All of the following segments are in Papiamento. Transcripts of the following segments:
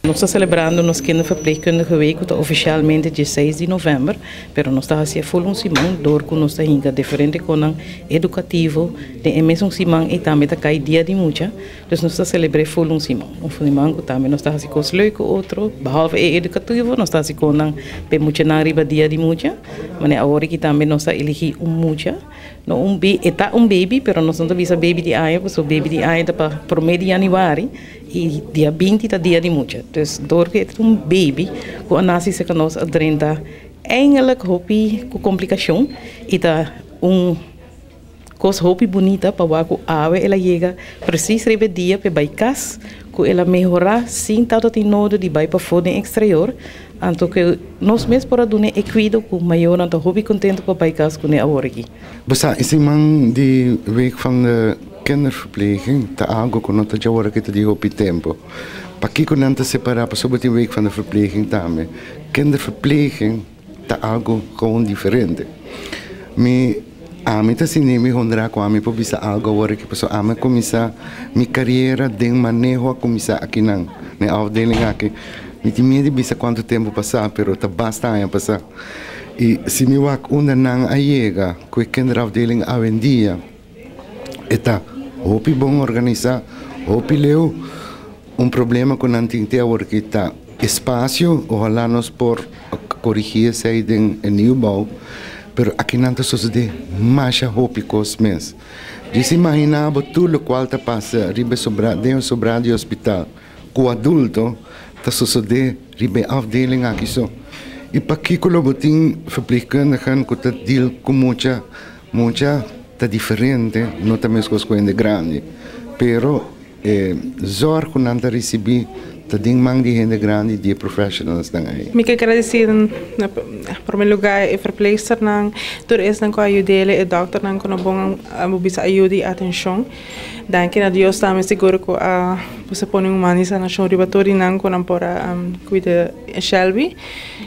Nos ta celebrando nos Kinderverpleegkundige Week, cu ta oficialmente 16 di november, pero nos ta haciendo full un siman, door cu nos ta hinca diferente cosnan educativo, den e mesun siman y tambe ta cay Dia di Mucha, dus nos ta celebra full un siman. Un siman cu tambe nos ta haci cos leuk otro, behalve e educativo, nos ta haci cosnan pa muchanan riba Dia di Mucha, maar awor aki tambe nos ta eligi un mucha, no un ta un baby, pero nos no ta bisa baby di aña, pasobra baby di aña ta pa prome di januari y dia 20 ta Dia di Mucha. Dus door cu un baby, cu a nace serca nos a drenta eigenlijk hopi cu complicacion y ta un cos hopi bunita pa wak cu awe el a yega precies riba dia pa bay cas, cu el a mehora sin tanto tin nodo di bay pafo den exterior, anto cu nos mes por a duna e cuido cu mayornan ta hopi contento pa bay cas cu ne awor aki. Basta, siman di Week van de Kinderverpleging, ta algo cu no ta awor cu ta hopi tempo. Pakico nan ta separa, pasobra e Week van de Verpleging tambe. Kinderverpleging ta algo gewoon diferente. Mi ami ta sinti mi honra cu ami por bisa algo awor cu pasobra ami a cuminsa mi carera den maneho, a cuminsa aki nan, na afdeling aki. Mi tin miedo bisa cuanto tempo pasa, pero ta basta aña pasa. Y si mi wak unda nan a yega cu e kinderafdeling awendia, ta hopi bon organisa, hopi leu. Un problema cu nan tin te awor cu ta espacio, ohala nos por corigi esey den nieuwbouw, pero aki nan ta sucede masha hopi cos mes. Dus imagina bo tur locual ta pasa riba sobra, den sobra di hospital, cu adulto, ta sucede riba afdeling aki so. Y pakico lo bo tin verpleegkundigen cu ta deal cu mucha, mucha ta diferente, no ta mescos cu hende grandi. Pero zorg cu nan ta ricibi ta den man di hende grandi, di professionals dan ey. Mi kier gradici na prome lugar e verpleegsternan, tur esnan cu a yud'e, e dokternan cu a bon bisa ayuda y atencion. Danki na Dios tambe sigur cu a pone un man di sanacion riba tur nan cu nan por a cuida Shelby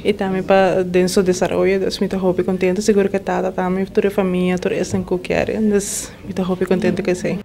y tambe pa den su desaroyo. Dus mi ta hopi contento, sigur cu tata tambe, tur e famia, tur esnan cu kier. Dus mi ta hopi contento cu esey.